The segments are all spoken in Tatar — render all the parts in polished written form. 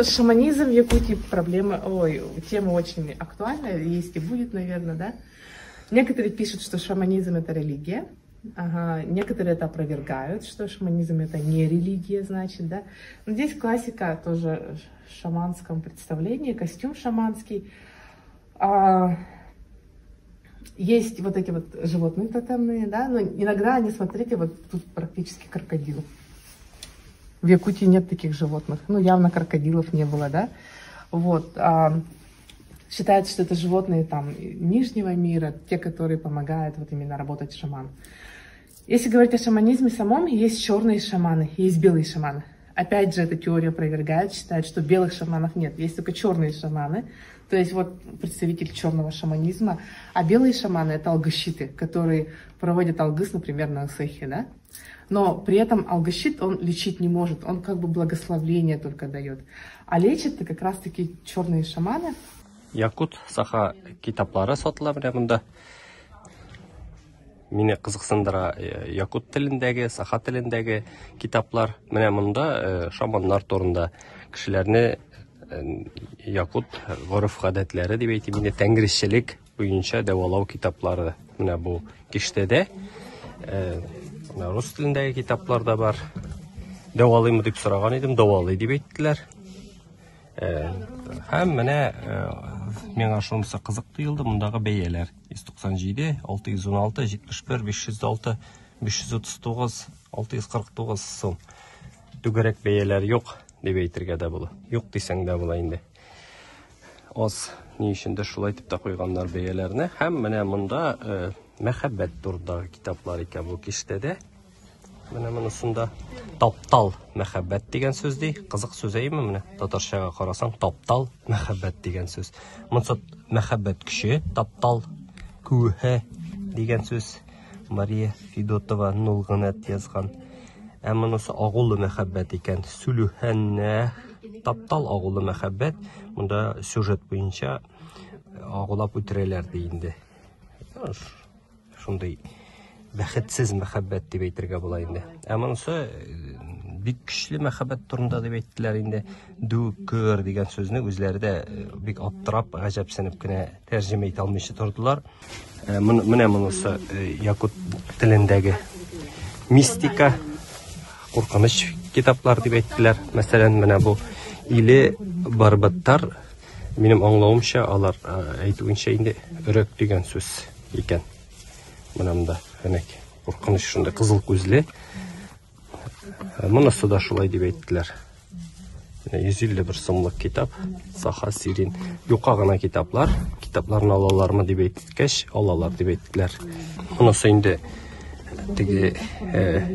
шаманизм в Якутии проблема, ой, тема очень актуальная, есть и будет, наверное, да. Некоторые пишут, что шаманизм это религия. Ага, некоторые это опровергают, что шаманизм это не религия, значит, да. Но здесь классика тоже в шаманском представлении, костюм шаманский. Есть вот эти вот животные тотемные, да, но иногда они, смотрите, вот тут практически крокодил. В Якутии нет таких животных, ну, явно крокодилов не было, да. Вот, считается, что это животные там нижнего мира, те, которые помогают вот именно работать шаману. Если говорить о шаманизме самом, есть черные шаманы, есть белые шаманы. Опять же, эту теорию опровергают, считают, что белых шаманов нет, есть только черные шаманы. То есть вот представитель черного шаманизма. А белые шаманы — это алгашиты, которые проводят алгыс, например, на Ысыахе, да? Но при этом алгашит он лечить не может, он как бы благословление только дает. А лечат-то как раз-таки черные шаманы. Якут саха китаплары сатыла менә монда. Мине кызыксындыра якут телендәге, саха телендәге китаплар. Менә монда шаманнар турында, кешеләрне якут гореф-гадәтләре дип әйтим инде, тәңречелек буенча дәвалау китаплары менә бу киштәдә. Менә рус телендәге китаплар да бар. Дәвалыймы дип сораган идем, дәвалый дип әйттеләр. Һәм менә миңа шунысы кызык тоелды, мондагы бәяләр. 197, 616, 71, 506, 539, 649 сум. Түгәрәк бәяләр юк дип әйтергә дә була. Юк дисәң дә була инде. Аз ни өчендер шулай итеп тә куйганнар бәяләрне. Һәм менә монда мәхәббәт турындагы китаплар икән бу киштәдә. Менә монысында таптал мәхәббәт дигән сүз ди. Кызык сүз әйеме менә? Татарчага карасаң, таптал мәхәббәт дигән сүз. Монысы мәхәббәт көче, таптал күһе дигән сүз. Мария Федотова Нулгынет язган. Ә монысы агулы мәхәббәт икән. Сүлүһәннә таптал агулы мәхәббәт. Монда сюжет буенча агулап үтерәләр ди инде. Шундый бәхетсез мәхәббәт дип әйтергә була инде. Ә монысы бик көчле мәхәббәт турында дип әйттеләр инде. Дүкер дигән сүзне үзләре дә бик аптырап, гаҗәпсенеп кенә тәрҗемә итә алмыйча тордылар. Менә монысы якут телендәге мистика, куркыныч китаплар дип әйттеләр. Мәсәлән, менә бу Иле Барбаттар, минем аңлавымча, алар әйтүенчә инде өрәк дигән сүз икән. Менә монда әнәк куркыныч шундый кызыл күзле. Монысы да шулай дип әйттеләр. Менә 151 сумлык китап, Саха Сирин. Юка гына китаплар. Китапларны алалармы дип әйткәч, алалар дип әйттеләр. Монысы инде теге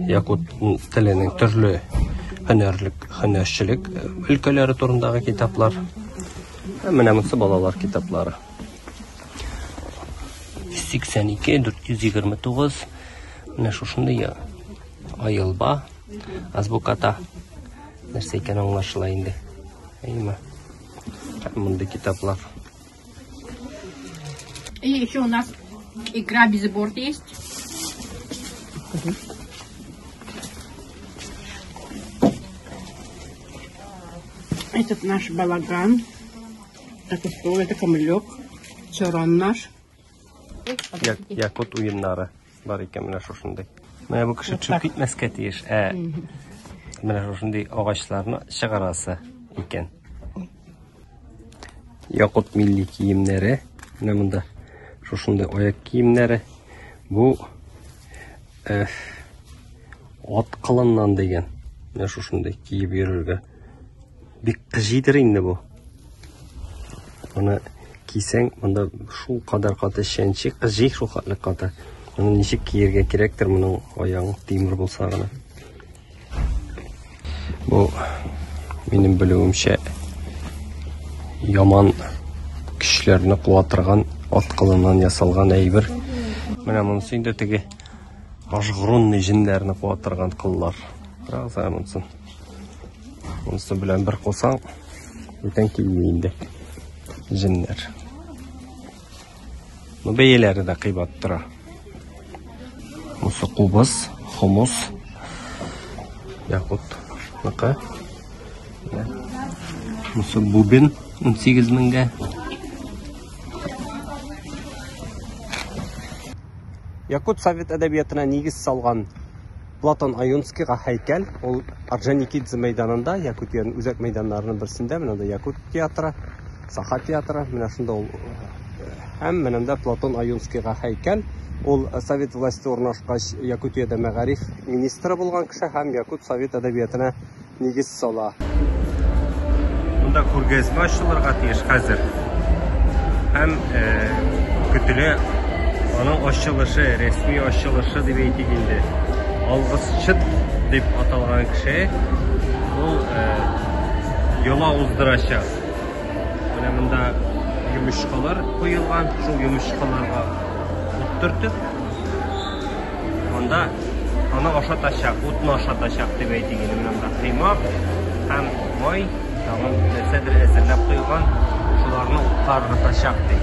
якут теленең төрле һөнәрлек, һөнәрчелек өлкәләре турындагы китаплар. Менә монысы балалар китаплары. 82, 429. Менә шушындый айылба, азбуката. Нәрсә икән аңлашыла инде. Әйме. Мондый китаплар. И еще у нас игра Бизиборд есть. Этот наш балаган. Это стол, это камелек. Чорон наш. Якут уеннары бар икән менә шушындый. Менә бу кеше төшеп китмәскә тиеш, ә менә шушындый агачларны чыгарасы икән. Якут милли киемнәре, менә монда шушындый аяк киемнәре. Бу ат кылыннан дигән. Менә шушындый киеп йөрергә. Бик кыжидыр инде бу. Моны кисәң, монда шул кадәр каты чәнчи, кыжи шул хәтле каты. Моны ничек киергә кирәктер, моның аягың тимер булса гына. Бу минем белүемчә яман көчләрне куа торган ат кылыннан ясалган әйбер. Менә монысы инде теге ажгрунный җеннәрне куа торган кыллар. Карагыз әле монысын. Монысы белән бер кусаң, бүтән килми инде җеннәр. Ну, бәяләре дә кыйбат тора. Монысы кубыз, хумус, якут ныкы. Монысы бубен 18 меңгә. Якут совет әдәбиятына нигез салган Платон Ойунскийга һәйкәл. Ул Орджоникидзе мәйданында, Якутиянең үзәк мәйданнарының берсендә, менә монда Якут театры, Саха театры, менә шунда ул. Һәм менә монда Платон Ойунскийга һәйкәл. Ул совет власте урнашкач Якутиядә мәгариф министры булган кеше һәм якут совет әдәбиятына нигез сала. Монда күргәзмә ачылырга тиеш хәзер. Һәм көтелә аның ачылышы, рәсми ачылышы дип әйтик инде. Алгысчыт дип аталган кеше ул йола уздырачак. Менә монда йомычкалар куелган, шул йомычкаларга ут төртеп, Анда аны ашатачак, утны ашатачак дип әйтик инде. Менә монда коймак һәм май, тагын нәрсәдер әзерләп куйган, шуларны утка ыргытачак ди.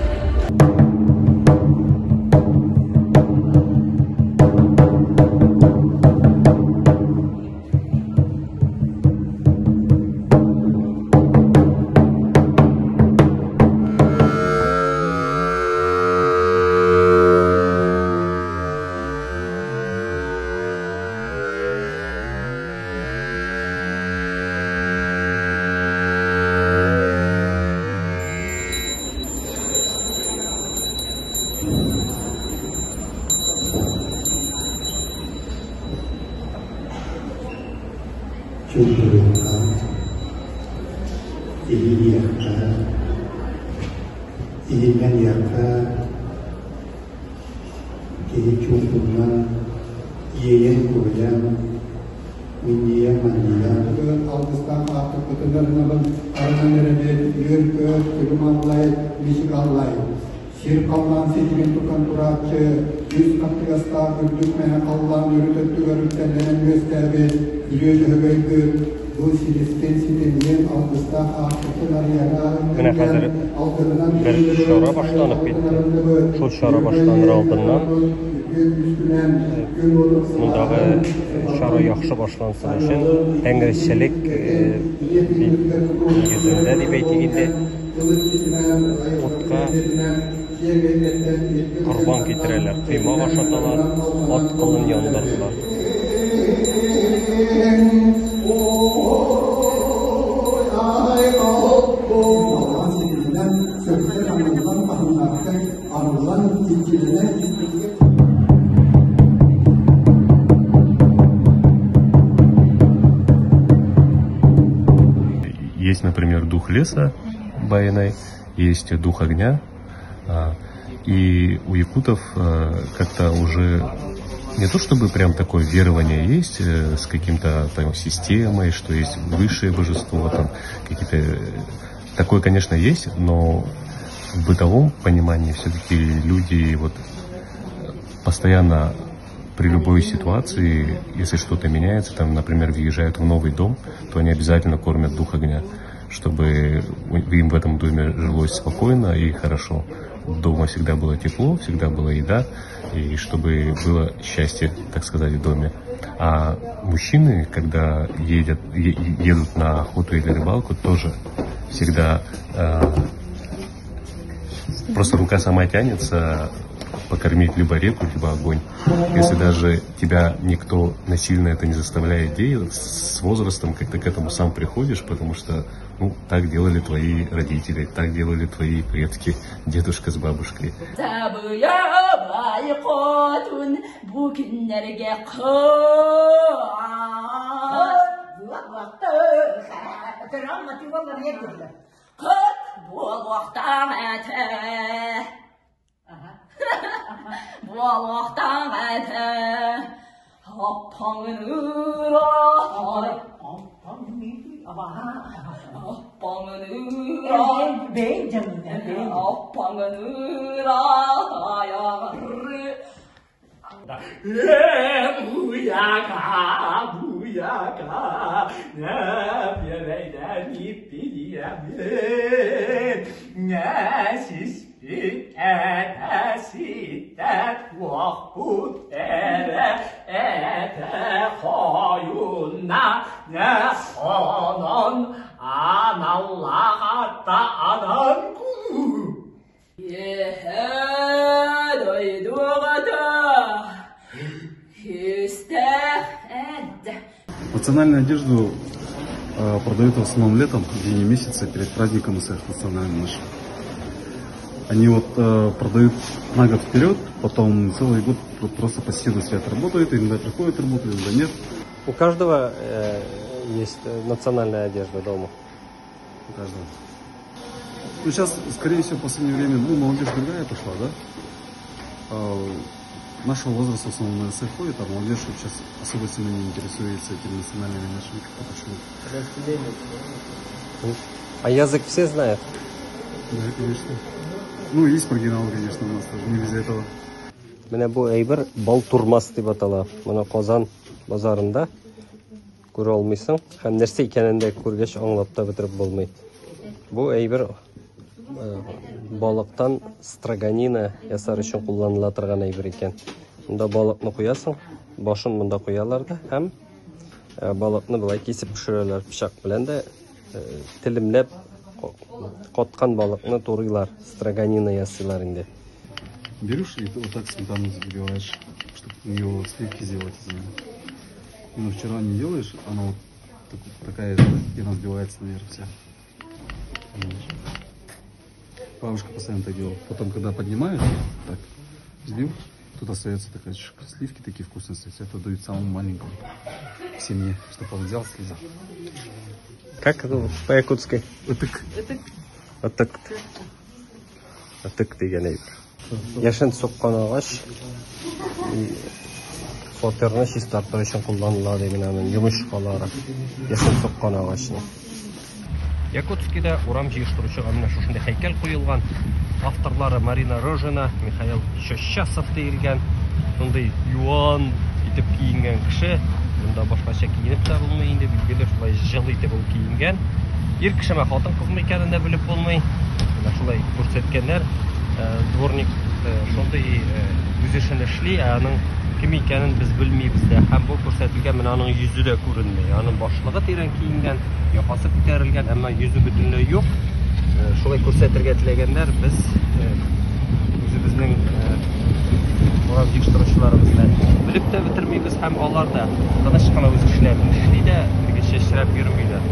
Чугуйга, Иһийиэххэ, иһиллэниэххэ, киһи чуумпунан, иэйэн-куойан, минньийэн-манньыйан Алгыстаах аартыкпытын арынабын, арынан эрэбит, үөр-көт, күлүм аллай, мичик аллай. Сир халлаан ситимин тутан турааччы, үс хаттыгастаах үрдүк мэһэ халлаан үрүт өттүгэр үктэллэнэн үөскээбит Үрүө Дьөһөгөйгүт бу силискин ситимниэн алгыстаах аартыкпын арыйара Менә хәзер алгыһынан бер чара башланып китте. Шул чара башланыр алдыннан мондагы чара яхшы башлансын өчен тәңречелек нигезендә дип әйтик инде, утка корбан китерәләр, коймак ашаталар, ат кылын яндырдылар. Есть, например, дух леса Байанай, есть дух огня. И у якутов как-то уже не то чтобы прям такое верование есть с каким-то там системой, что есть высшее божество, там какие-то... Такое, конечно, есть, но в бытовом понимании все-таки люди вот постоянно при любой ситуации, если что-то меняется, там, например, въезжают в новый дом, то они обязательно кормят дух огня, чтобы им в этом доме жилось спокойно и хорошо. Дома всегда было тепло, всегда была еда, и чтобы было счастье, так сказать, в доме. А мужчины, когда едут на охоту или рыбалку, тоже всегда просто рука сама тянется покормить либо реку, либо огонь. Если даже тебя никто насильно это не заставляет делать, с возрастом как-то к этому сам приходишь, потому что, ну, так делали твои родители, так делали твои предки, дедушка с бабушкой. Национальную одежду продают в основном летом, в июне месяце, перед праздником СССР национальным нашим. Они вот продают на год вперед, потом целый год просто пассивно сидят, работают, иногда приходят, работают, иногда нет. У каждого есть национальная одежда дома? У каждого. Ну, сейчас, скорее всего, в последнее время, ну, молодежь другая пошла, да? Нашего возраста в основном на СССР ходит, а молодежь сейчас особо сильно не интересуется этими национальными нашими почему-то. А язык все знают? Да, конечно. Ну, есть маргиналы, конечно, у нас тоже, не без этого. Менә бу әйбер балтурмас дип атала. Моны Казан базарында күрә алмыйсың. Һәм нәрсә икәнен дә күргәч аңлап та бетереп булмый. Бу әйбер балыктан строганина ясар өчен кулланыла торган әйбер икән. Монда балыкны куясың, башын монда куялар да һәм балыкны болай кисеп пешерәләр пычак белән дә телемләп каткан балыкны турыйлар, строганина ясыйлар инде. Берешь и вот так сметану забиваешь, чтобы ее сливки сделать из нее. Ну, вчера не делаешь, она вот такая, и она сбивается наверх вся. Бабушка постоянно так делала. Потом, когда поднимаешь, так, взбил, тут остается такая сливки такие вкусные остаются. Это дают самому маленькому в семье, чтобы он взял, слезал. Как это по-якутски? Ытык. Ытык. Ытык дигән әйбер. Яшен суккан агач фатирны чистарту өчен кулланыла ди менә аның йомычкалары. Яшен суккан агачны. Якутскида урам җыештыручыга менә шушындый һәйкәл куелган. Авторлары Марина Рожина, Михаил Чощасов диелгән. Шундый юан итеп киенгән кеше. Монда башкача киенеп тә булмый инде, билгеле, шулай җылы итеп ул киенгән. Ир кешеме, хатын-кызмы икәнен дә белеп булмый. Менә шулай күрсәткәннәр. Дворник шундый үз эшен эшли, ә аның кем икәнен без белмибез дә. Һәм бу күрсәтелгән менә аның йөзе дә күренми. Аның башлыгы тирән киенгән, якасы күтәрелгән, әмма йөзе бөтенләй юк. Шулай күрсәтергә теләгәннәр, без үзебезнең урам җыештыручыларыбызны белеп тә бетермибез һәм алар да тыныч кына үз эшләрен эшли дә, теге чәчрәп йөрмиләр.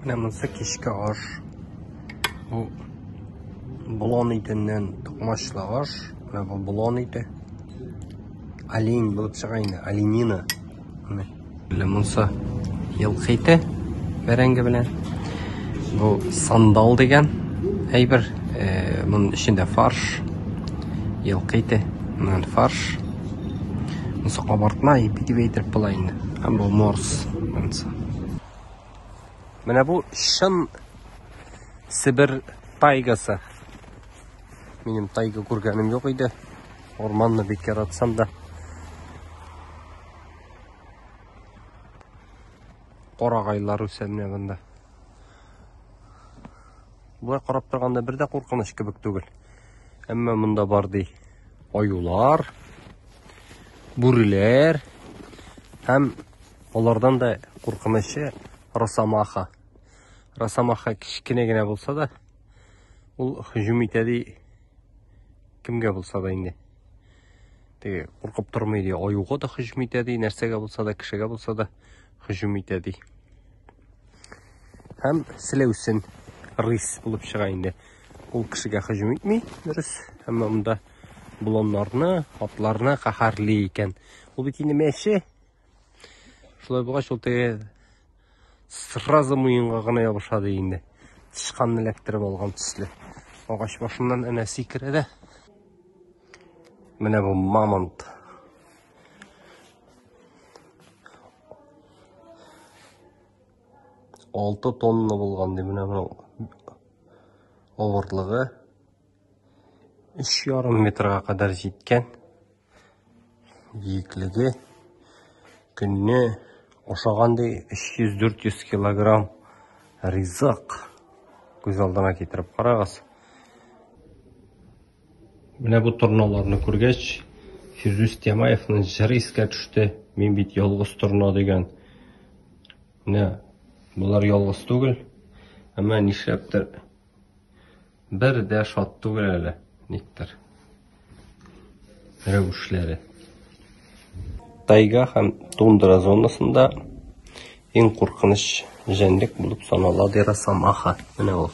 Менә монысы кичке аш. Бу болан итеннән токмачлы аш. Менә бу болан ите. Олень булып чыга инде, оленина. Менә монысы елкы ите, бәрәңге белән. Бу сандал дигән әйбер. Моның эчендә фарш, елкы ите, моннан фарш. Монысы кабартма ипи дип әйтеп була инде. Һәм бу морс монысы. Менә бу чын Себер тайгасы. Минем тайга күргәнем юк иде. Урманны бик яратсам да. Карагайлар үсә менә монда. Болай карап торганда бер дә куркыныч кебек түгел. Әмма монда бар ди аюлар, бүреләр һәм алардан да куркынычы росомаха. Росомаха кечкенә генә булса да, ул һөҗүм итә ди кемгә булса да инде. Теге куркып тормый ди, аюга да һөҗүм итә ди, нәрсәгә булса да, кешегә булса да һөҗүм итә ди. Һәм селәүсен рысь булып чыга инде. Ул кешегә һөҗүм итми, дөрес, әмма монда боланнарны, атларны каһәрли икән. Ул бит инде мәче. Шулай булгач, ул теге сразу муенга гына ябыша ди инде. Тычканны эләктереп алган төсле. Агач башыннан әнә сикерә дә. Менә бу мамонт. Алты тонна булган ди менә моның авырлыгы. 3,5 метрга кадәр җиткән. Биеклеге көнне ашаган ди 300-400 килограмм ризык. Күз алдына китереп карагыз. Менә бу торналарны күргәч, Фирдүс Тямаевның җыры искә төште. Мин бит ялгыз торна дигән. Менә болар ялгыз түгел. Әмма нишләптер бер дә шат түгел әле, никтер. Рәвешләре. Тайга һәм тундра зонасында иң куркыныч җәнлек булып санала ди росомаха. Менә ул.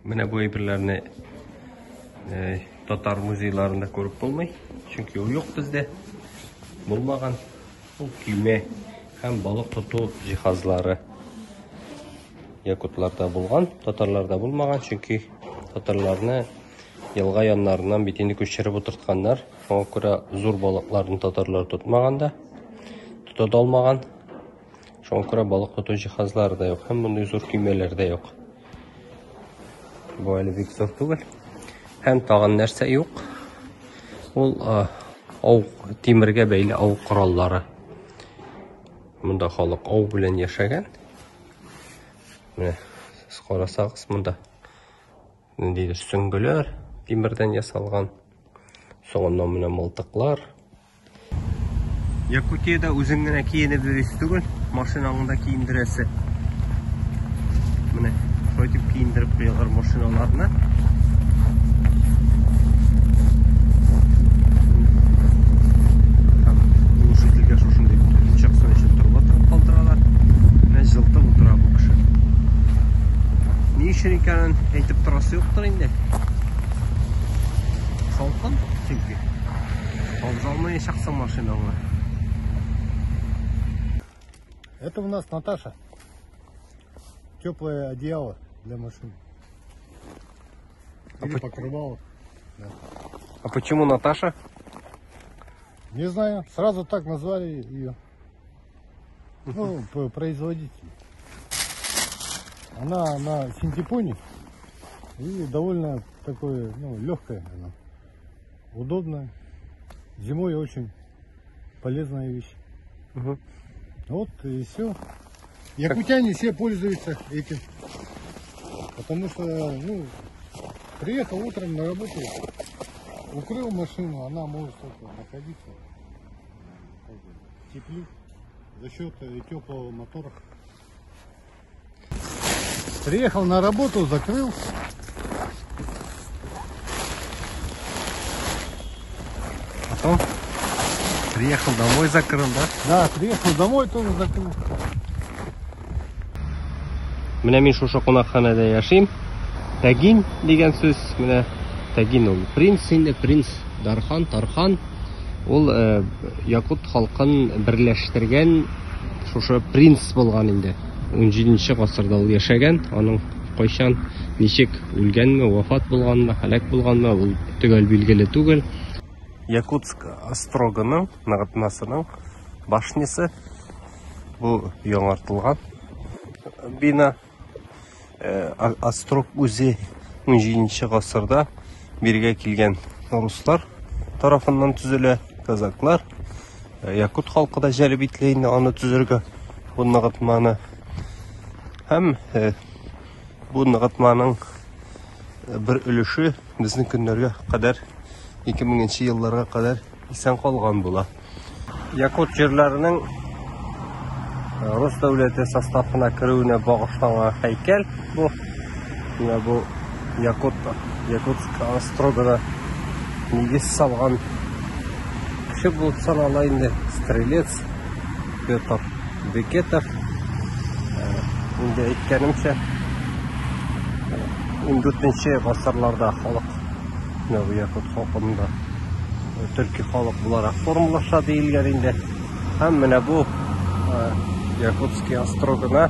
Менә бу әйберләрне э, татар музейларында күреп булмый, чөнки ул юк бездә. Булмаган. Ул көймә һәм балык тоту җиһазлары якутларда булган, татарларда булмаган, чөнки татарларны елга яннарыннан бит инде күчереп утыртканнар. Шуңа күрә зур балыкларны татарлар тотмаган да, тота да алмаган. Шуңа күрә балык тоту җиһазлары да юк һәм мондый зур көймәләр дә юк. Бу әле бик зур түгел. Һәм тагын нәрсә юк? Ул ау тимергә бәйле ау кораллары. Монда халык ау белән яшәгән. Менә сез карасагыз, монда ниндидер сөңгеләр тимердән ясалган. Соңыннан менә мылтыклар. Якутиядә үзең генә киенеп йөрисе түгел, машинаңны да киендерәсе. Менә шулай итеп киендереп куялар машиналарны. Һәм глушительгә шушындый төтен чыксын өчен торба тыгып калдыралар. Менә җылытып утыра бу кеше. Ни өчен икәнен әйтеп торасы юктыр инде. Салкын чөнки. Кабыза машинаңны. Это у нас Наташа. Теплое одеяло для машины. Или а покрывало. Да. А почему Наташа? Не знаю, сразу так назвали ее. Ну, производитель. Она на синтепоне и довольно такое, ну, легкая она. Удобная. Зимой очень полезная вещь. Угу. Вот и все. Якутяне все пользуются этим. Потому что, ну, приехал утром на работу, укрыл машину, она может это, находиться как бы, в тепле за счет теплого мотора. Приехал на работу, закрыл. Потом приехал домой, закрыл, да? Да, приехал домой, тоже закрыл. Менә мин шушы кунакханәдә яшим. Тәгин дигән сүз, менә Тәгин ул принц инде, принц Дархан, Тархан. Ул э, якут халкын берләштергән шушы принц булган инде. 17 гасырда ул яшәгән, аның кайчан, ничек үлгәнме, вафат булганмы, һәлак булганмы, ул төгәл билгеле түгел. Якутск острогының, ныгытмасының башнясы бу яңартылган бина. Э, острог үзе 17 гасырда биргә килгән руслар тарафыннан төзелә, казаклар. Э, якут халкы да җәлеп ителә инде аны төзергә, бу ныгытманы. Һәм э, бу ныгытманың бер өлеше безнең көннәргә кадәр 2000 елларга кадәр исән калган була. Якут җирләренең э, Рус дәүләте составына керүенә багышланган һәйкәл бу. Менә бу Якут Якутск острогына нигез салган кеше булып санала инде стрелец Петр Бекетов. Э, инде әйткәнемчә, 14 гасырларда халык менә бу якут халкында төрки халык буларак формалаша диелгән инде. Һәм менә бу Якутский острогына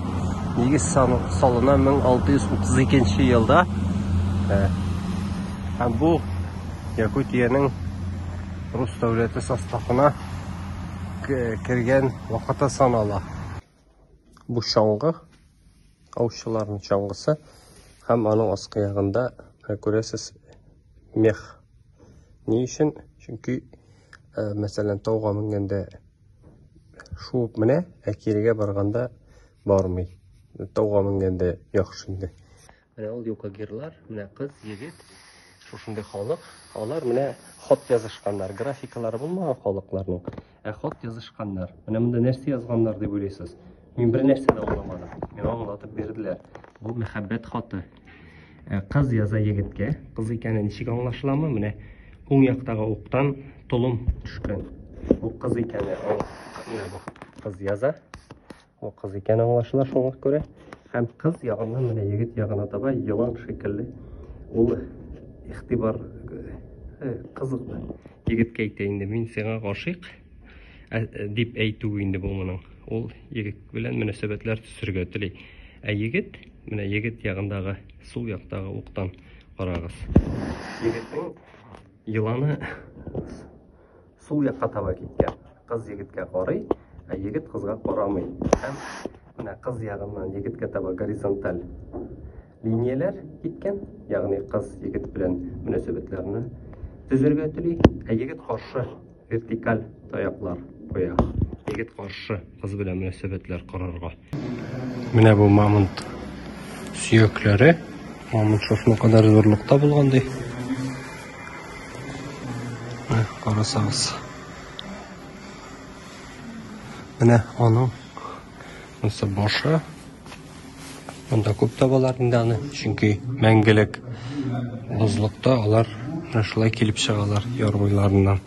нигез салына 1632 елда. Һәм бу Якутиянең Рус дәүләте составына кергән вакыты санала. Бу чаңгы, аучыларның чаңгысы һәм аның аскы ягында күрәсез мех. Ни өчен? Чөнки, мәсәлән, тауга менгәндә шуып менә, ә кирегә барганда бармый. Тауга менгәндә яхшы инде. Менә ул юкагирлар, менә кыз, егет, шушындый халык. Алар менә хат язышканнар, графикалары булмаган халыкларның, ә хат язышканнар. Менә монда нәрсә язганнар дип уйлыйсыз? Мин бер нәрсә дә аңламадым. Миңа аңлатып бирделәр. Бу мәхәббәт хаты. Э, кыз яза егеткә. Кыз икәне ничек аңлашыламы? Менә уң яктагы уктан толым төшкән. Бу кыз икәне. Менә бу кыз яза. Бу кыз икәне аңлашыла шуңа күрә. Һәм кыз ягыннан менә егет ягына таба елан шикелле ул игътибар э, кыз егеткә әйтә инде мин сиңа гашыйк э, дип әйтү инде бу моның. Ул егет белән мөнәсәбәтләр төзергә тели. Ә егет Менә егет ягындагы сул яктагы уктан карагыз. Егетнең еланы сул якка таба киткән. Кыз егеткә карый, ә егет кызга карамый. Һәм менә кыз ягыннан егеткә таба горизонталь линияләр киткән, ягъни кыз егет белән мөнәсәбәтләрне төзергә тели, ә егет каршы вертикаль таяклар куя. Егет каршы кыз белән мөнәсәбәтләр корырга. Менә бу мамонт сөякләре. Мамонт шушының кадәр зурлыкта булган ди. Менә карасагыз. Менә аның монысы башы. Монда күп табалар инде аны, чөнки мәңгелек бозлыкта алар менә шулай килеп чыгалар яр буйларыннан.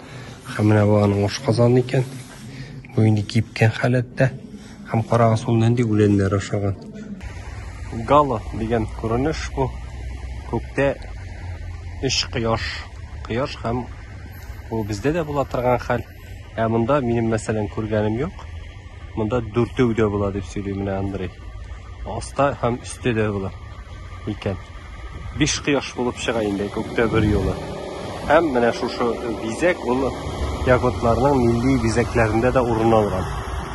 Һәм менә бу аның ашказаны икән. Бу инде кипкән халәттә. Һәм карагыз, ул нинди үләннәр ашаган. Гала дигән күренеш бу. Күктә өч кояш. Кояш һәм бу бездә дә була торган хәл. Ә монда минем мәсәлән күргәнем юк. Монда дүртәү дә була дип сөйли менә Андрей. Аста һәм өстә дә була икән. Биш кояш булып чыга инде күктә бер юлы. Һәм менә шушы бизәк ул якутларның милли бизәкләрендә дә урын алган.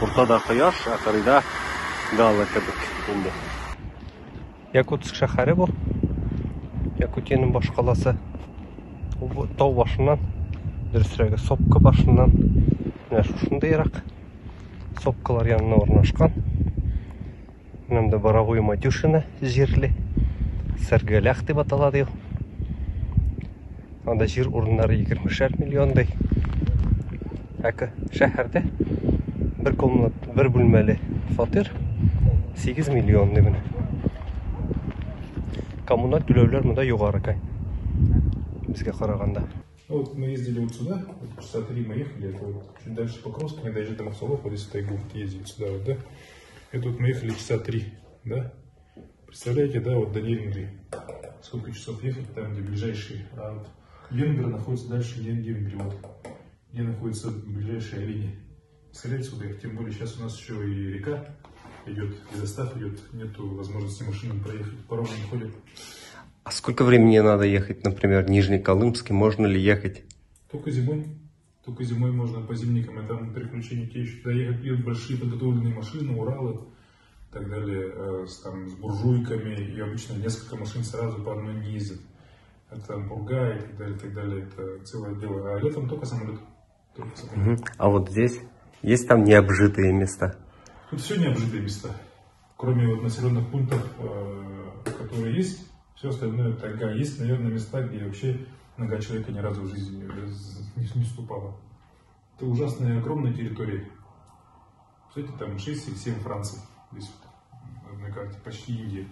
Уртада кояш, ә кырыйда гала кебек инде. Якутск шәһәре бу. Якутиянең башкаласы. Бу тау башыннан, дөресрәге сопка башыннан менә шушындыйрак сопкалар янына урнашкан. Менә монда Боровой Матюшина җирле. Сәргәләх дип атала ди. Анда җир урыннары 20 миллион ди. Әке шәһәрдә бер комнат, бер бүлмәле фатир 8 миллион ди менә. Коммуналь түләүләр монда югары кай. Безгә караганда. Ну, вот мы ездили вот сюда, вот часа три мы ехали, это вот чуть дальше Покровска, не доезжали до Махсулов, вот здесь в тайгу вот ездили сюда вот, да. И тут мы ехали часа три, да. Представляете, да, вот до Нерюнгри, сколько часов ехать, там, где ближайший, а вот Венгры находится дальше Нерюнгри, вот, где находятся ближайшие олени. Представляете, сколько их, тем более сейчас у нас еще и река идет, и застав идет, нету возможности машинам проехать, паромы не ходят. А сколько времени надо ехать, например, в Нижнеколымске? Можно ли ехать? Только зимой. Только зимой можно по зимникам, и там приключения те еще. Туда ехать идут большие подготовленные машины, Уралы и так далее, с, там, с буржуйками, и обычно несколько машин сразу по одной не ездят. Это там пурга и так далее, и так далее, это целое дело. А летом только самолет. Только самолет. Угу. А вот здесь есть там необжитые места? Тут все необжитые места. Кроме вот населенных пунктов, которые есть, все остальное тайга. Есть, наверное, места, где вообще нога человека ни разу в жизни не ступала. Это ужасные огромные территории. Кстати, там 6 или 7 Франций. Здесь вот, на карте, почти Индия.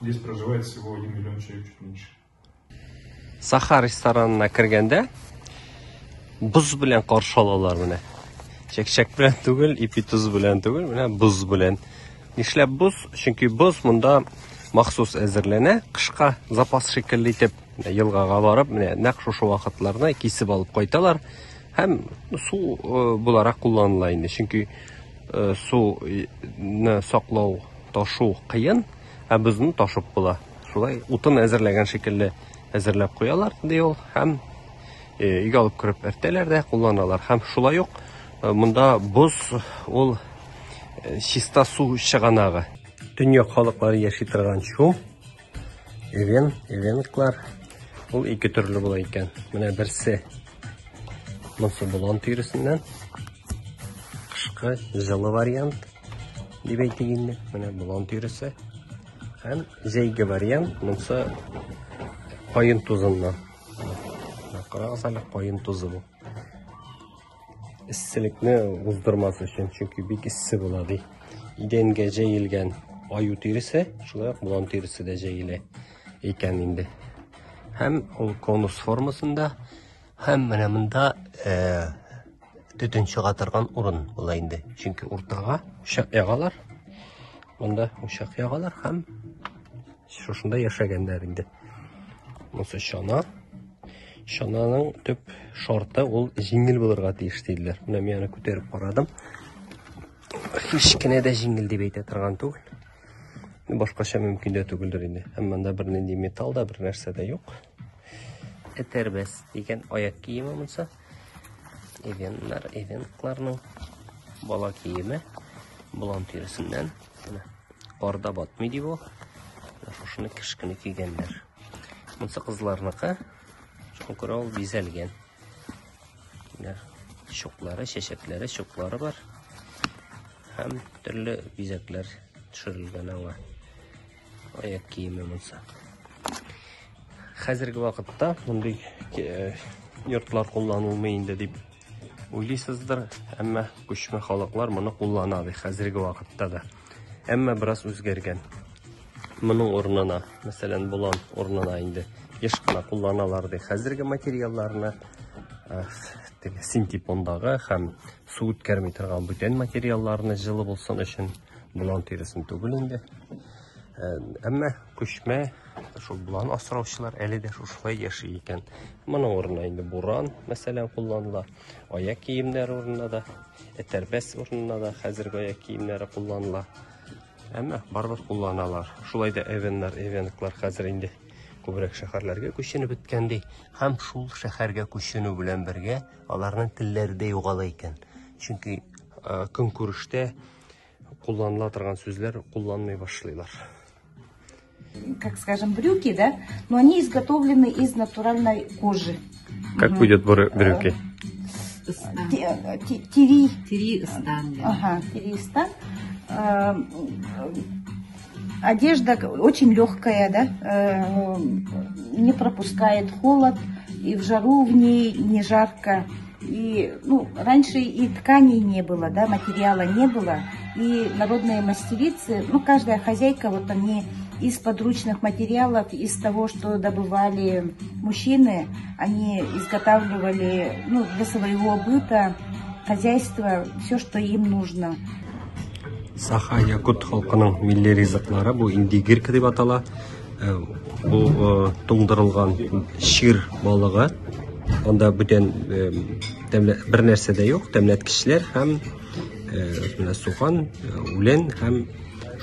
Здесь проживает всего 1 миллион человек, чуть меньше. Саха ресторанына кергәндә боз белән каршы алалар менә. Чәкчәк белән түгел, ипи тоз белән түгел, менә боз белән. Нишләп боз? Чөнки боз монда махсус әзерләнә, кышка запас шикелле итеп елгага барып, менә нәкъ шушы вакытларны кисеп алып кайталар һәм су э, буларак кулланыла инде. Чөнки э, суны саклау, ташу кыен, ә бозны ташып була. Шулай утын әзерләгән шикелле әзерләп куялар, ди ул, һәм э, өйгә алып кереп эртәләр дә кулланалар. Һәм шулай ук э, монда боз ул э, чиста су чыганагы. Төньяк халыклары яши торган чум, эвен, эвенклар ул ике төрле була икән. Менә берсе монысы болан тиресеннән, кышкы җылы вариант дип әйтик инде. Менә болан тиресе. Һәм җәйге вариант монысы каен тузыннан. Карагыз әле, каен тузы бу. Эсселекне уздырмас өчен, чөнки бик эссе була ди. Идәнгә җәелгән Аю тиресе, шулай ук болан тиресе дә җәелә икән инде. Һәм ул конус формасында, һәм менә монда э, төтен чыга торган урын була инде. Чөнки уртага учак ягалар. Монда учак ягалар һәм шушында яшәгәннәр инде. Монысы чана. Чананың төп шарты ул җиңел булырга тиеш диделәр. Менә мин аны күтәреп карадым. Һич кенә дә җиңел дип әйтә торган түгел. Башкача мөмкин дә түгелдер инде. Һәм монда бернинди металл да, бер нәрсә дә юк. Этәрбәс дигән аяк киеме монысы. Эвеннар, эвенкларның бала киеме. Болан тиресеннән. Менә карда батмый ди бу. Менә шушыны кыш көне кигәннәр. Монысы кызларныкы. Шуңа күрә ул бизәлгән. Менә чуклары, чәчәкләре, чуклары бар. Һәм төрле бизәкләр төшерелгән аңа. Аяк киеме монысы. Хәзерге вакытта мондый э, йортлар кулланылмый инде дип уйлыйсыздыр, әмма күчмә халыклар моны куллана ди хәзерге вакытта да. Әмма бераз үзгәргән. Моның урынына, мәсәлән, болан урынына инде еш кына кулланалар ди хәзерге материалларны, теге синтепондагы һәм су үткәрми торган бүтән материалларны җылы булсын өчен болан тиресен түгел инде. Әмма күчмә шул болан асраучылар әле дә шушылай яши икән. Моның урынына инде буран, мәсәлән, кулланыла. Аяк киемнәре урынына да, этәрбәс урынына да хәзерге аяк киемнәре кулланыла. Әмма барыбер кулланалар. Шулай да эвеннар, эвенклар хәзер инде күбрәк шәһәрләргә күченеп беткән ди. Һәм шул шәһәргә күченү белән бергә аларның телләре дә югала икән. Чөнки э, көнкүрештә кулланыла торган сүзләр кулланмый башлыйлар. Как скажем, брюки, да, но они изготовлены из натуральной кожи. Как угу. будет брюки? Тири. Тири стан. Ага, тири стан. Одежда очень легкая, да, не пропускает холод, и в жару в ней не жарко. И, ну, раньше и тканей не было, да, материала не было. И народные мастерицы, ну, каждая хозяйка, вот они из подручных материалов, из того, что добывали мужчины, они изготавливали, ну, для своего быта, хозяйства, все, что им нужно. Саха якут халкының милли ризыклары бу индигирка дип атала. Э, бу э, туңдырылган шир балыгы. Анда бүтән э, бер нәрсә дә юк, тәмләткечләр һәм менә суган, үлән һәм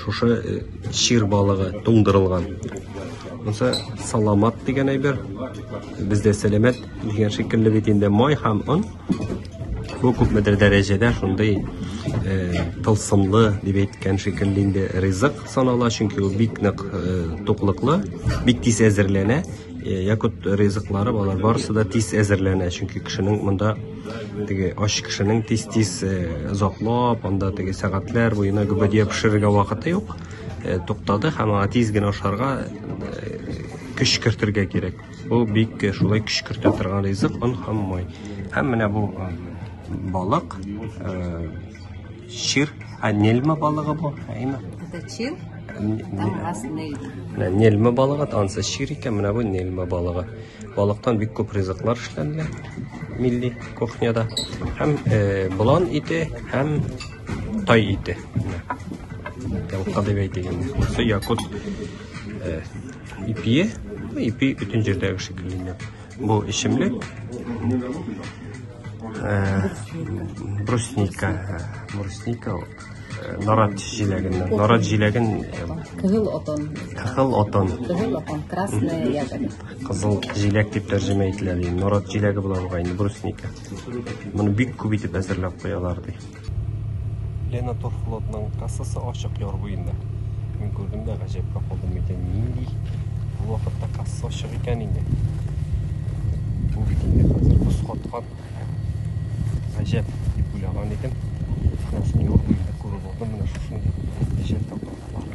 шушы шир балыгы туңдырылган. Монысы саламат дигән әйбер. Бездә сәламәт дигән шикелле бит инде май һәм он. Бу күпмедер дәрәҗәдә шундый э, тылсымлы дип әйткән шикелле инде ризык санала, чөнки ул бик нык э, туклыклы, бик тиз әзерләнә. Э, якут ризыклары алар барысы да тиз әзерләнә, чөнки кешенең монда теге ач кешенең тиз-тиз озаклап, анда теге сәгатьләр буена гөбәдия пешерергә вакыты юк. Туктады һәм аңа тиз генә ашарга көч кертергә кирәк. Бу бик шулай көч кертә торган ризык, он һәм май. Һәм менә бу балык, шир, а нельма балыгы бу, әйме? Это чир, там раз нельма. Менә нельма балыгы, ансы шир икән, менә бу нельма балыгы. Балыктан бик күп ризыклар эшләнелә милли кухняда. Һәм болан ите, һәм тай ите. Тавыкка дип әйтик инде. Бусы якут Ипие, ипи бөтен җирдәге шикелле инде. Бу эчемлек. Брусника, брусника нарат җиләгеннән. Нарат җиләген Кызыл отон. Кызыл отон. Кызыл отон, красная ягода. Кызыл җиләк дип тәрҗемә ителә ди. Нарат җиләге була бугай инде брусника. Моны бик күп итеп әзерләп куялар ди. Лена Турфлотның кассасы ачык яр буенда. Мин күрдем дә гаҗәпкә калдым микән, нинди бу вакытта касса ачык икән инде. Бу бит инде хәзер боз каткан. Гаҗәп дип уйлаган идем. Шунысын яр буенда күреп алдым, менә шушындый гаҗәп тапкырлар.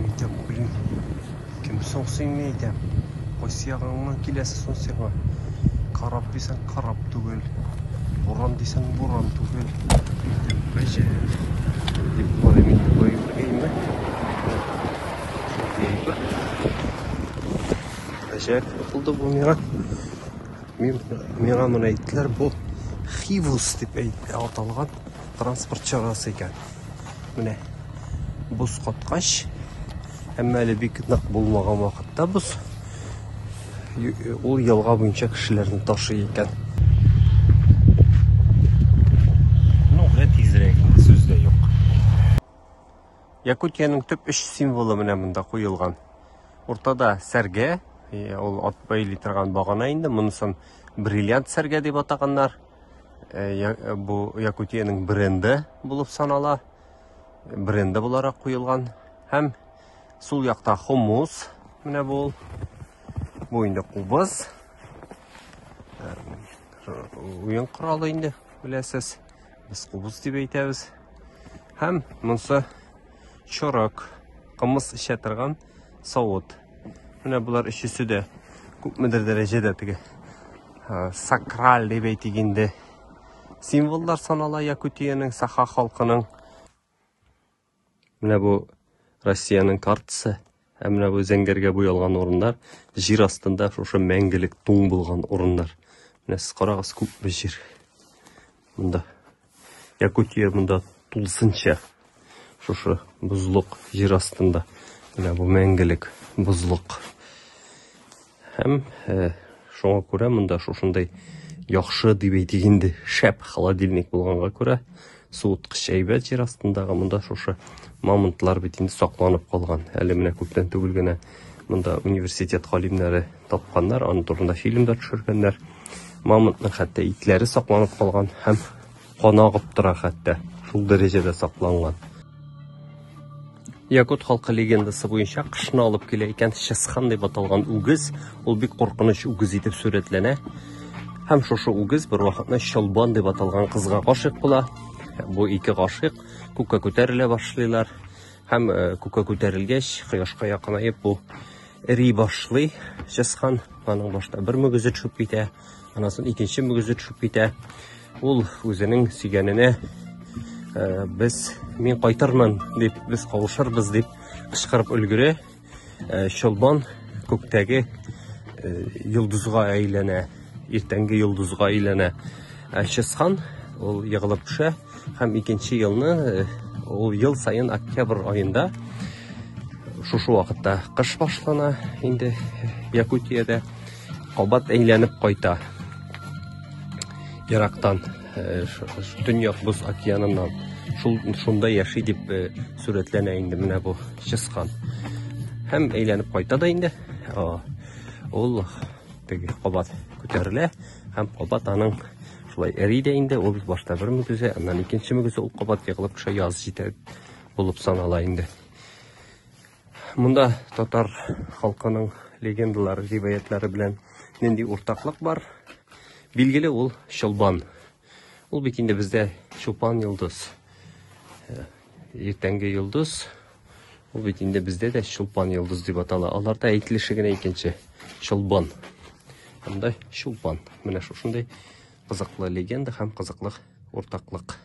Әйтәм, блин, кем соң син, мин әйтәм. Кайсы ягыңнан киләсе соң сиңа? Карап дисәң, карап түгел. Буран дисәң, буран түгел. Гаҗәп. Дип карыйм инде бу әйбергә. Шундый әйбер. Гаҗәп булды бу миңа. Мин миңа моны әйттеләр, бу Хивус дип аталган транспорт чарасы икән. Менә боз каткач, әмма әле бик нык булмаган вакытта боз ул елга буенча кешеләрне ташый икән. Ну, тизрәк инде, сүз дә юк. Якутиянең төп өч символы менә монда куелган. Уртада сәргә, ул ат бәйли торган багана инде, монысын бриллиант сәргә дип атаганнар. Бу Якутиянең бренды булып санала. Бренды буларак куелган. Һәм сул якта хомус, менә бу ул. Бу инде кубыз. Уен коралы инде, беләсез. Без кубыз дип әйтәбез. Һәм монсы чорык, кымыз эчә торган савыт. Менә болар өчесе дә күпмедер дәрәҗәдә теге сакраль дип әйтик инде символлар санала Якутиянең саха халкының. Менә бу Россиянең картасы. Ә менә бу зәңгәргә буялган урыннар җир астында шушы мәңгелек туң булган урыннар. Менә сез карагыз, күпме җир. Монда Якутия монда тулысынча шушы бозлык җир астында. Менә бу мәңгелек бозлык. Һәм э, шуңа күрә монда шушындай яхшы дип әйтик инде, шәп холодильник булганга күрә, суыткыч әйбәт җир астындагы монда шушы мамонтлар бит инде сакланып калган. Әле менә күптән түгел генә монда университет галимнәре тапканнар, аның турында фильм да төшергәннәр. Мамонтның хәтта итләре сакланып калган һәм каны агып тора хәтта. Шул дәрәҗәдә сакланган. Якут халкы легендасы буенча кышны алып килә икән Чысхан дип аталган үгез. Ул бик куркыныч үгез итеп сурәтләнә. Һәм шушы үгез бер вакытны Чолбан дип аталган кызга гашыйк була. Бу ике гашыйк күккә күтәрелә башлыйлар. Һәм э, күккә күтәрелгәч, кояшка якынаеп бу эри башлый Чысхан. Аның башта бер мөгезе төшеп китә, аннан соң икенче мөгезе төшеп китә. Ул үзенең сөйгәненә э, без мин кайтырмын дип, без кавышырбыз дип кычкырып өлгерә. Э, Чолбан күктәге э, йолдызга әйләнә, иртәнге йолдызга әйләнә. Ә Чысхан ул егылып төшә һәм икенче елны ул ел саен октябрь аенда шушы вакытта кыш башлана инде Якутиядә кабат әйләнеп кайта. Ерактан, э, Төньяк боз океаныннан. Шул шунда яши дип э, сурәтләнә инде менә бу Чысхан. Һәм әйләнеп кайта да инде. Ул теге кабат күтәрелә һәм кабат аның шулай эри дә инде. Ул башта бер мөгезе, аннан икенче мөгезе, ул кабат егылып төшә, яз җитә булып санала инде. Монда татар халкының легендалары, риваятлары белән нинди уртаклык бар? Билгеле ул Чолбан. Ул бит инде бездә Чулпан йолдыз. Э, иртәнге йолдыз. Ул бит инде бездә дә Чулпан йолдыз дип атала. Аларда әйтелеше генә икенче. Чолбан. Анда Чулпан. Менә шушындый кызыклы легенда һәм кызыклы уртаклык.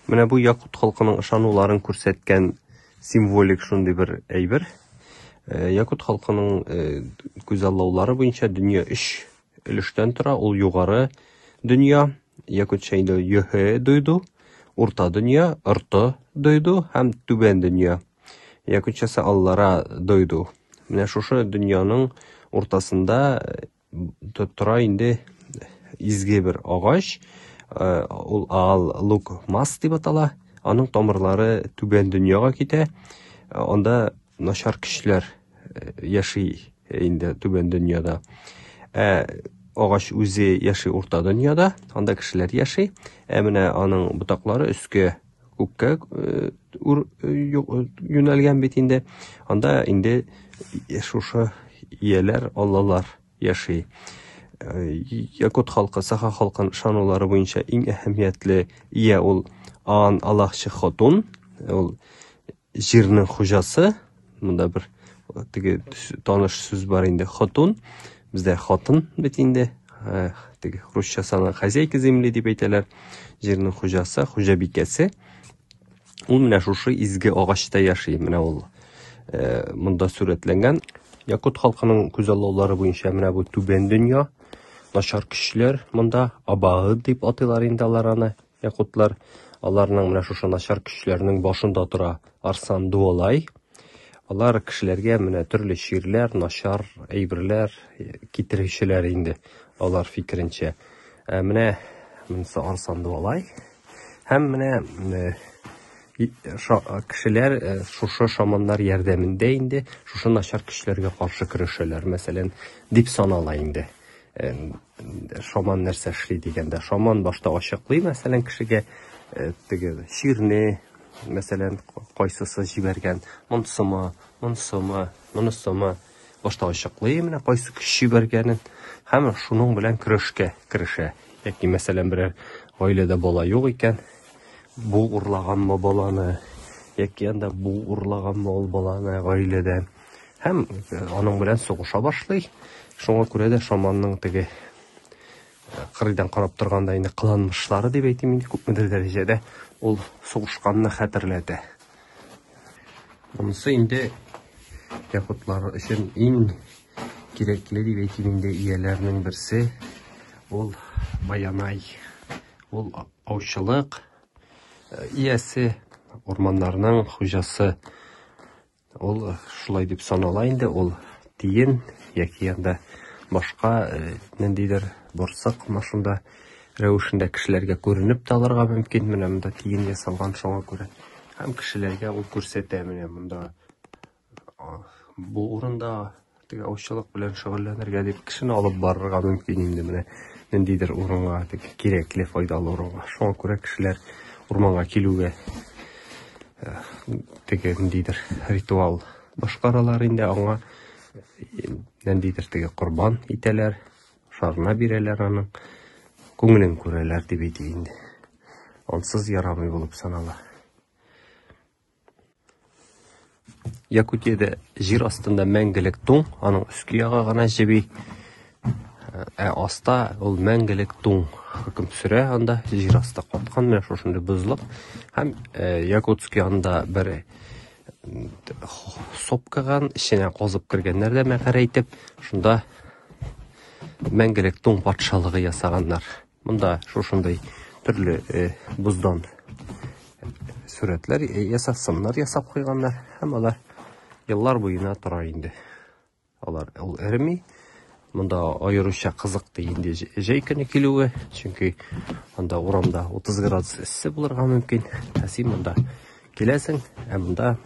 Менә бу якут халкының ышануларын күрсәткән символик шундый бер әйбер. Э, якут халкының э, күзаллаулары буенча дөнья өч өлештән тора. Ул югары дөнья, якутча инде йөһе дойду, урта дөнья, орто дойду һәм түбән дөнья. Якутчасы аллара дойду. Менә шушы дөньяның уртасында тора инде изге бер агач, э, ул Аал Лук Мас дип атала. Аның тамырлары түбән дөньяга китә. Э, анда начар көчләр э, яши инде түбән дөньяда. Ә агач үзе яши урта дөньяда, анда кешеләр яши. Ә менә аның ботаклары өскә күккә юнәлгән бит инде. Анда инде шушы ияләр, аллалар яши. Якут халкы, саха халкын ышанулары буенча иң әһәмиятле ия ул Аан Аллаһчы Хотун, ул җирнең хуҗасы. Монда бер теге таныш сүз бар инде, Хотун. Бездә хатын бит инде. Теге русча саны хозяйка земли дип әйтәләр. Җирнең хуҗасы, хуҗабикәсе. Ул менә шушы изге агачта яши. Менә ул э, монда сурәтләнгән. Якут халкының күзаллаулары буенча менә бу түбән дөнья, начар көчләр монда абаы дип атыйлар инде алар аны, якутлар. Аларның менә шушы начар көчләрнең башында тора Арсан Дуалай. Алар кешеләргә менә төрле чирләр, начар әйберләр э, китерүчеләр инде, алар фикеренчә. Ә менә монысы Арсан Дуалай. Һәм менә э, кешеләр э, шушы шаманнар ярдәмендә инде шушы начар көчләргә каршы көрәшәләр, мәсәлән, дип санала инде. Э, шаман нәрсә эшли дигәндә, шаман башта ачыклый, мәсәлән, кешегә теге чирне, мәсәлән, кайсысы җибәргән, монсымы, монсымы, монысымы, башта ачыклый менә кайсы көч җибәргәнен һәм шуның белән көрәшкә керешә. Яки, мәсәлән, берәр гаиләдә бала юк икән, бу урлаганмы баланы, яки анда бу урлаганмы ул баланы гаиләдән. Һәм э, аның белән сугыша башлый. Шуңа күрә дә шаманның теге э, кырыйдан карап торганда инде кыланмышлары дип әйтим инде күпмедер дәрәҗәдә ул сугышканны хәтерләтә. Монысы инде якутлар өчен иң кирәкле дип әйтим инде ияләрнең берсе. Ул баянай. Ул аучылык э, иясе, урманнарның хуҗасы. Ул э, шулай дип санала инде, ул тиен яки анда башка э, ниндидер бурсык менә шунда рәвешендә кешеләргә күренеп тә алырга мөмкин. Менә монда тиен ясалган шуңа күрә. Һәм кешеләргә ул күрсәтә менә монда бу урында теге аучылык белән шөгыльләнергә дип кешене алып барырга мөмкин инде менә ниндидер урынга, теге кирәкле, файдалы урынга. Шуңа күрә кешеләр урманга килүгә э, теге ниндидер ритуал башкаралар инде аңа э, ниндидер теге корбан итәләр, шарына бирәләр аның, күңелен күрәләр дип әйтик инде. Ансыз ярамый булып санала. Якутиядә җир астында мәңгелек туң, аның өске ягы гына җеби. Ә аста ул мәңгелек туң хөкем сөрә анда, җир асты каткан менә шушындый бозлык. Һәм э, Якутск янында бер э, сопкаган эченә казып кергәннәр дә мәгарә итеп, шунда мәңгелек туң патшалыгы ясаганнар. Монда шушындый төрле э, боздан сурәтләр э, ясап, сыннар ясап куйганнар һәм алар еллар буена тора инде. Алар ул эреми. Монда аеруча кызык ди инде җәй көне килүе, чөнки анда урамда 30 градус эссе булырга мөмкин. Ә син монда киләсең, ә монда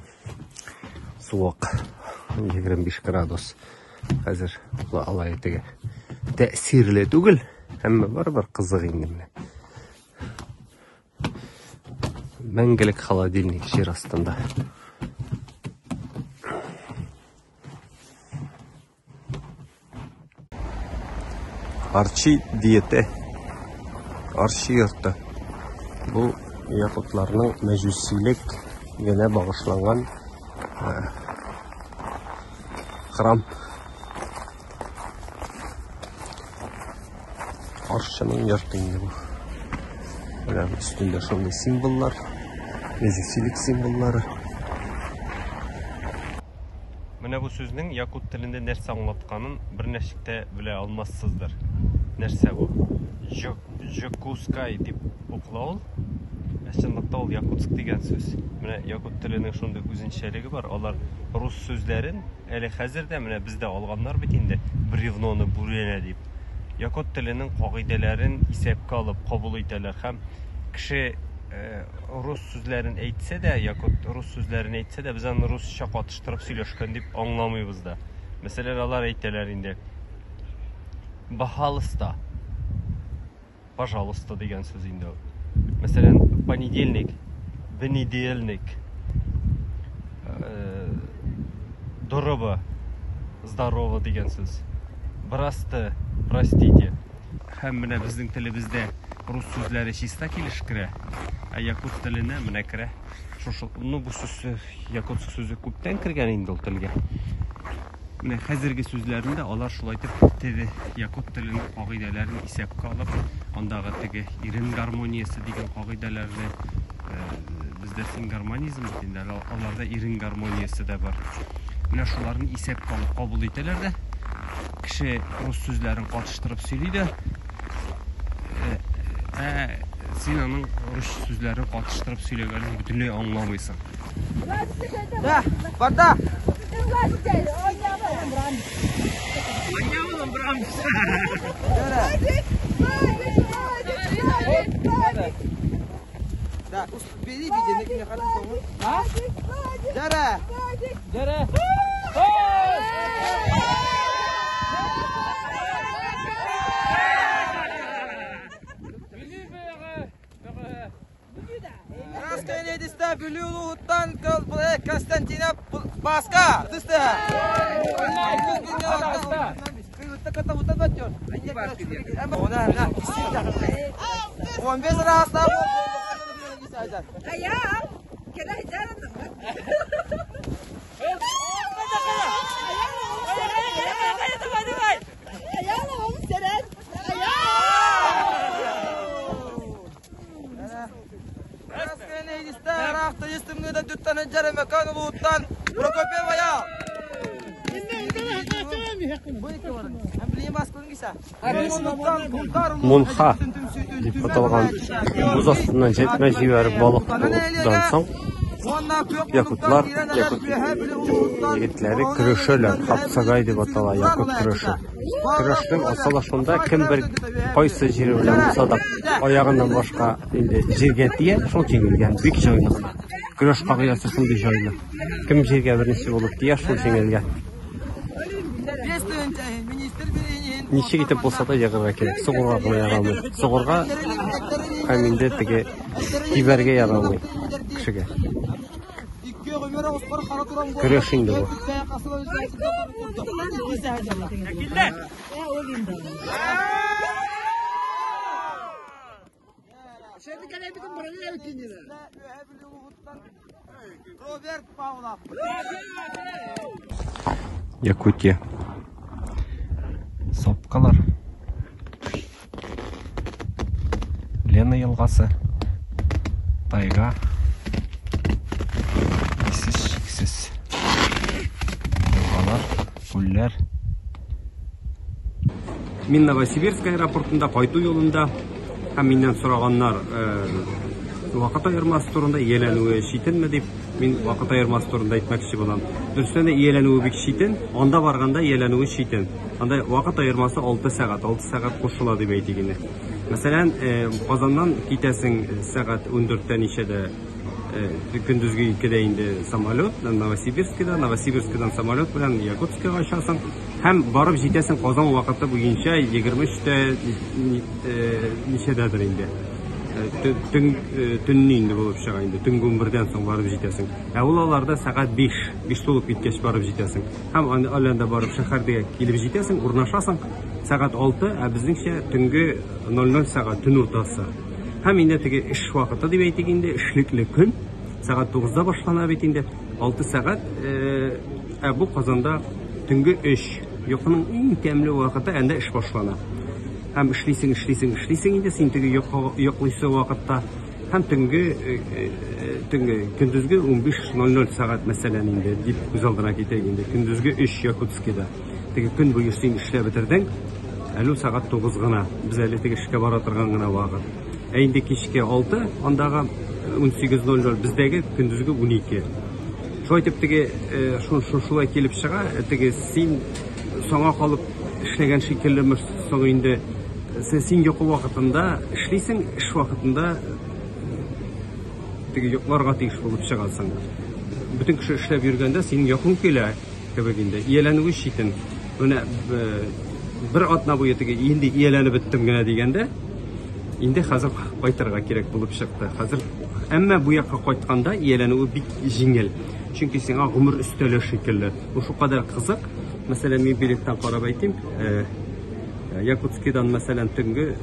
суык 25 градус. Хәзер алай теге тәэсирле түгел, әмма барыбер кызык инде менә. Мәңгелек холодильник җир астында. Арчи диете. Арчи йорты. Бу якутларның мәҗүсилек генә багышланган э, храм. Арчының йорты инде бу. Менә өстендә шундый символлар, мәҗүсилек символлары. Менә бу сүзнең якут телендә нәрсә аңлатканын берничек тә белә алмассыздыр. Нәрсә бу? Жокускай дип укыла ул. Ә чынлыкта ул Якутск дигән сүз. Менә якут теленең шундый үзенчәлеге бар. Алар рус сүзләрен әле хәзер дә менә бездә алганнар бит инде бревноны бүрәнә дип. Якут теленең кагыйдәләрен исәпкә алып кабул итәләр һәм кеше э, рус сүзләрен әйтсә дә, якут рус сүзләрен әйтсә дә, без аны русча катыштырып сөйләшкән дип аңламыйбыз да. Мәсәлән, алар әйтәләр инде Бахалыста. Пожалуйста дигән сүз инде ул. Мәсәлән, понедельник, бенедельник. Э, дорого, здорово дигән сүз. Брасты, простите. Һәм менә безнең телебездә рус сүзләре чиста килеш керә, ә якут теленә менә керә. Шушы, ну бу сүз якут сүзе күптән кергән инде ул телгә. Менә хәзерге сүзләрне дә алар шулай итеп теге якут теленең кагыйдәләрен исәпкә алып, андагы теге ирен гармониясе дигән кагыйдәләрне э, бездә Бездә сингармонизм бит инде, аларда ирен гармониясе дә бар. Менә шуларны исәпкә алып кабул итәләр дә, кеше рус сүзләрен катыштырып сөйли дә, ә син аның рус сүзләрен катыштырып сөйләгәнен бөтенләй аңламыйсың. Да, вода. Да, бери, бери, а? Дара! Дара! Константина Паска! Мунха дип аталган боз астыннан җәтмә җибәреп балык тотудан соң якутлар, якут егетләре көрәшәләр. Хапсагай дип атала якут көрәше. Көрәшнең асылы шунда, кем бер кайсы җире белән булса да аягыннан башка инде җиргә тия, шул җиңелгән. Бик җайлы гына. Көрәш кагыйдәсе шундый җайлы. Кем җиргә беренче булып тия, шул җиңелгән. Ничек итеп булса да егырга кирәк. Сугырга гына ярамый. Сугырга һәм инде теге тибәргә ярамый кешегә. Көрәш инде бу. Якутия. Сопкалар. Лена елгасы. Тайга. Исез-чиксез елгалар, күлләр. Мин Новосибирск аэропортында кайту юлында һәм миннән сораганнар вакыт аермасы турында, ияләнүе читенме дип. Мин вакыт аермасы турында әйтмәкче булам. Дөрестән дә ияләнүе бик читен. Анда барганда ияләнүе читен. Анда вакыт аермасы 6 сәгать, 6 сәгать кушыла дип әйтик инде. Мәсәлән, Казаннан китәсең сәгать 14-тә ничәдә, көндезге 2-дә инде самолет, Новосибирскида, Новосибирскидан самолет белән Якутскига очасың һәм барып җитәсең Казан вакыты буенча 23-тә ничәдәдер инде. Төнне инде булып чыга инде. Төнге 11-дән соң барып җитәсең. Ә ул аларда сәгать 5, 5 тулып киткәч барып җитәсең. Һәм аланда барып шәһәргә килеп җитәсең, урнашасың сәгать 6, ә безнеңчә төнге 00 сәгать, төн уртасы. Һәм инде теге эш вакыты дип әйтик инде, эшлекле көн сәгать 9-да башлана бит инде. 6 сәгать, ә бу Казанда төнге 3. Йокының иң тәмле вакыты, әндә эш башлана. Һәм эшлисең, эшлисең, эшлисең инде син теге йоклыйсы вакытта. Һәм төнге көндезге 15:00 сәгать мәсәлән инде дип күз алдына китә инде. Көндезге 3 Якутскида. Теге көн буе син эшләп бетердең. Әле сәгать 9 гына. Без әле теге эшкә бара торган гына вакыт. Ә инде кичке 6, андагы 18:00 бездәге көндезге 12. Шулай итеп теге шулай килеп чыга, теге син соңа калып эшләгән шикелле соң инде син йокы вакытында эшлисең, эш вакытында теге йокларга тиеш булып чыгасың. Бөтен кеше эшләп йөргәндә синең йокың килә кебек инде. Ияләнүе читен. Менә бер атна буе теге инде ияләнеп беттем генә дигәндә, инде хәзер кайтырга кирәк булып чыкты. Хәзер әмма бу якка кайтканда ияләнүе бик җиңел. Чөнки сиңа гомер өстәле шикелле. Бу шулкадәр кызык. Мәсәлән, мин билеттан карап әйтим, Якутскидан мәсәлән төнге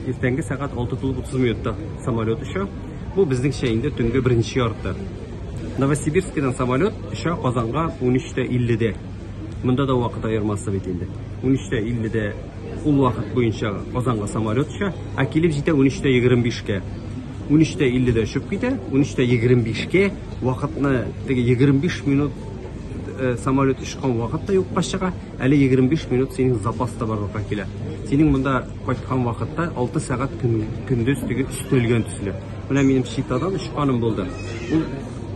иртәнге сәгать 6:30 минутта самолет оча. Бу безнеңчә инде төнге 1:30. Новосибирскидан самолет оча Казанга 13:50-дә. Монда да вакыт аермасы бит инде. 13:50-дә ул вакыт буенча Казанга самолет оча, ә килеп җитә 13:25-кә. 13:50-дә очып китә, 13:25-кә вакытны теге 25 минут э, самолет очкан вакыт та юкка чыга, әле 25 минут синең запас та барлыкка килә. Синең монда кайткан вакытта 6 сәгать көн, көндез теге өстәлгән төсле. Менә минем Читадан очканым булды. Ул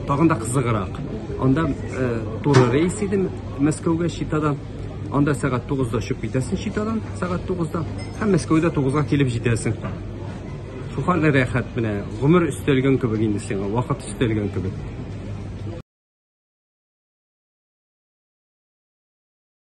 тагын да кызыграк. Анда э, туры рейс иде Мәскәүгә Читадан. Анда сәгать 9-да очып китәсең Читадан, сәгать 9-да һәм Мәскәүдә 9-га килеп җитәсең. Шул хәтле рәхәт менә, гомер өстәлгән кебек инде сиңа, вакыт өстәлгән кебек.